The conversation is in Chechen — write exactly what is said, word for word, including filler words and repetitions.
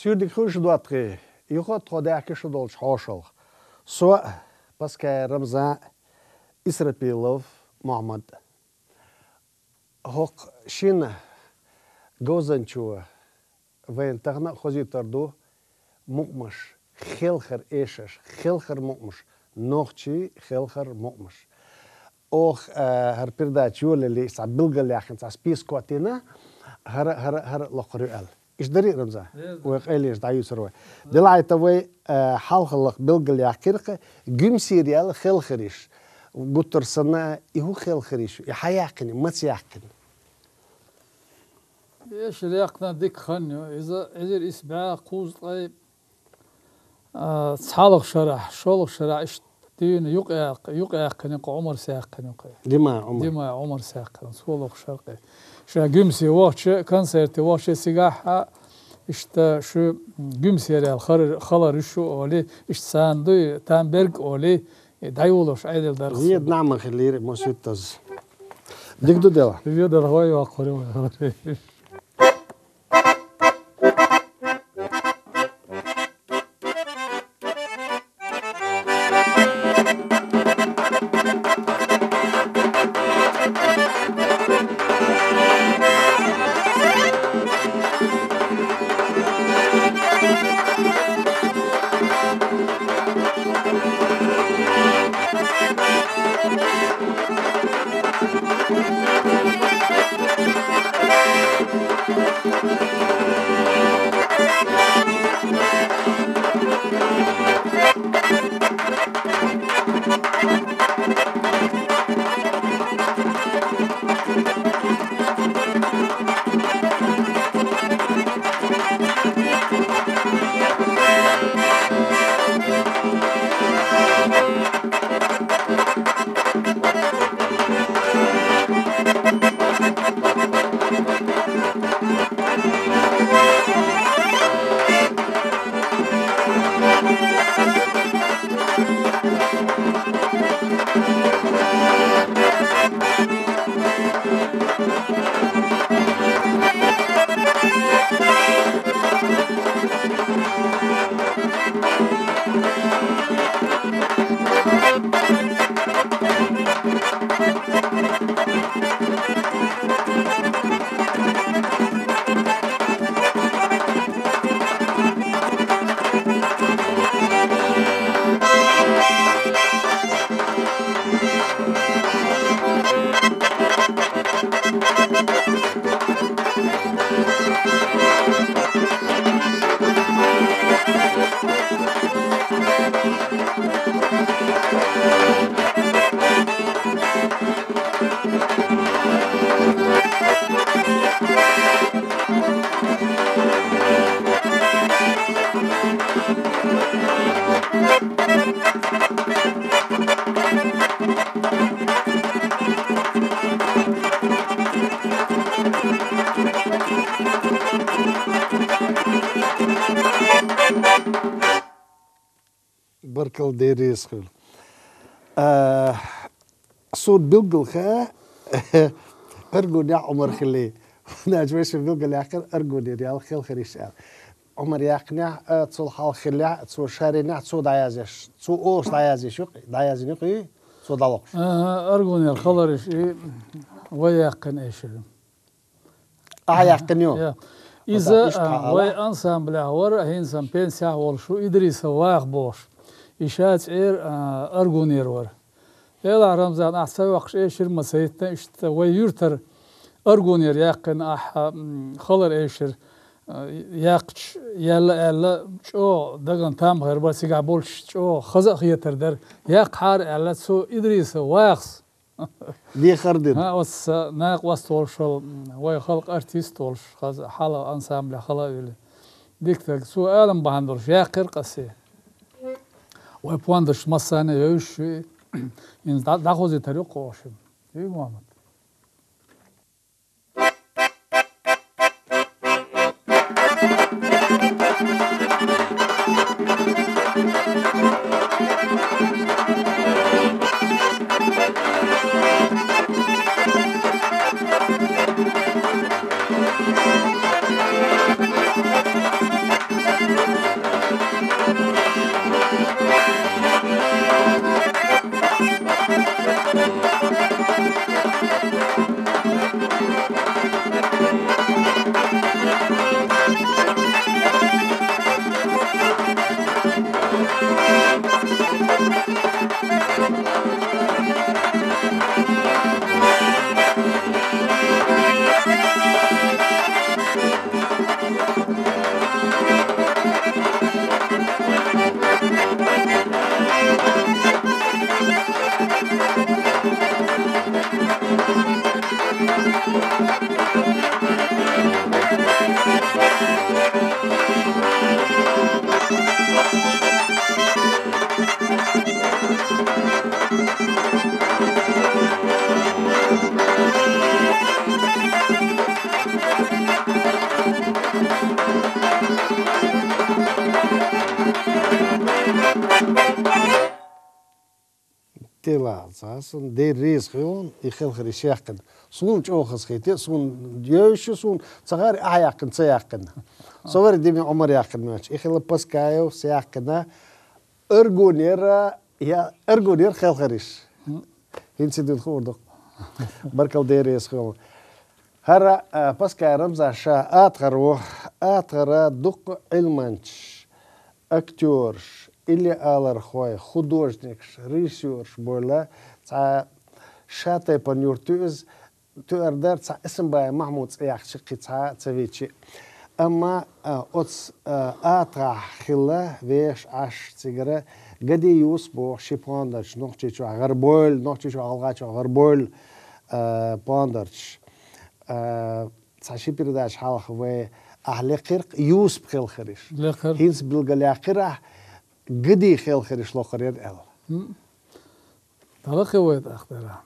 Суьйредиг хуьлда шун, доттагӀий, юха а тхо даьхкина шу долча хьошалгӀа. Со, Паскаев Рамзан, Исрапилов Мухьмад. ХӀокху шина говзанчо вайна тахана а хозуьйтур ду мукъамаш, хелхар эшарш, хелхар мукъамаш, нохчий хелхар мукъамаш. Оха, а, хӀара передача йолале, цхьа билгалъяьккхина, цхьа список йина, хӀара, хӀара, хӀара локхур ю аьлла. Иштта дарий, Рамзан? Деза. Вай къайлеш дӀаюьйцур вай. Делахь а вай, а, хьалхаллах билгалъяьккхира-кх гуьмсера яьлла хелхарш. Гуттар санна, и хӀун хелхарш ю, и хьан яьккхина, маца яьккхина? Эшар яьккхина дика хан ю. Иза эзар исс бӀе кхузткъе, а, цхьалгӀа шарахь, шолгӀа шарахь иштта дуьйна юкъаяккх-, юкъаяьккхина кху Ӏумарс яьккхина кху. Димаев Ӏумар. Димаев Ӏумарс яьккхина, цо лохуш хӀара къе. Ша гуьмсе вахча, концерте вахча цигахь а, иштта шу гуьмсера яьлла хар-, хелхарш ю олий, иштта царна дуй, там берг олий, и дӀайолош Ӏедал дарх. Веда нахь ма хиллера, маситтаза. Дика ду, Дела. Веда хой йоккхур ю вай. Баркалла, Дела реза хуьлда. А, суна билггал хаьа, Аргунехь Ӏумар хилла. Нажа вешан билгалъяьккхира Аргунера яьлла хелхарш аьлла. Ӏумар яьккхинехь а, цул хьалха хиллехь а, цо шаренехь а, цо дӀаязъеш, цо олуш дӀаязъеш ю-кх, дӀаяздина ю-кх, цо дӀалохуш. Ага, Аргунера хелхарш и вай яьккхина эшар ю. Ахьа яьккхина ю? Я. Иза, а, вай ансамблехь вара, хӀинца пенсехь волуш ву, Идрисов Ваха бохуш. И ша цӀера, а, Аргунера вара. Делахь, Рамзан, ахь ца йоккхуш эшар ма ца хӀиттина, иштта вай юьртара Аргунера яьккхина ахь, м, хелхар эшар, а, яьккхича, яьлла аьлла, чӀогӀа дагна там хир бара, цигахь болчарна чӀогӀа хаза а хетар дара. Яккхахьара аьлла, цу Идрисов Вахас. Дехар дина. ХӀа, оцу накъост волуш волу, м, вай халкъан артист волуш, хаза хьала ансамблехь хала а вилла. Дика стаг, цо алам бахьана долуш, яьккхира-кх аса. Вай пондарш массане а йовзаш я, хӀинца дӀа-, дӀахозийтар ю-кх оаха шимма. Ю, Мухьаммад? Тилаза, сан Дела реза хилва хьона, и хелхариш яьккхина. Суна чӀоагӀа хазахетий, суна йовзаш я, суна ца хаьара, ахьа яьккхина, ца яьккхина. Со вар Димин Ӏумар яьккхина моьтташ. И хилла Паскаевс яьккхина. Аргунера, я, Аргунера хелхариш. ХӀинца дина хуур ду-кх. Баркал, Дела реза хилва хьона. ХӀара, а, Паскаев Рамзан ша атагӀар ва, атагӀара дукха Ӏилманчаш, актёраш, илли алархой, художникаш, режиссёраш бойла, цхьа шатайпан юрт ю из, тоъар дар цхьа Исамбаев Махьмуд цӀи яьккхача кхин цхьа ца вича. Амма, а, оцу, а, атагӀахь хилла вехаш Ӏаш цигара Гади Юсуп боху ши пондарча Нохчийчохь гӀарабойла, Нохчийчохь, ГӀалгӀайчохь гӀарабойла, а, пондарчаш. А, цхьа ши передача хьалха вай ахь лекхира-кх Юсупан хелхариш. Лекхира. ХӀинца билгалъяьккхира ахь Гадин хелхариш локхур яра аьлла. М. ДӀалакхе вай тӀаккха дера.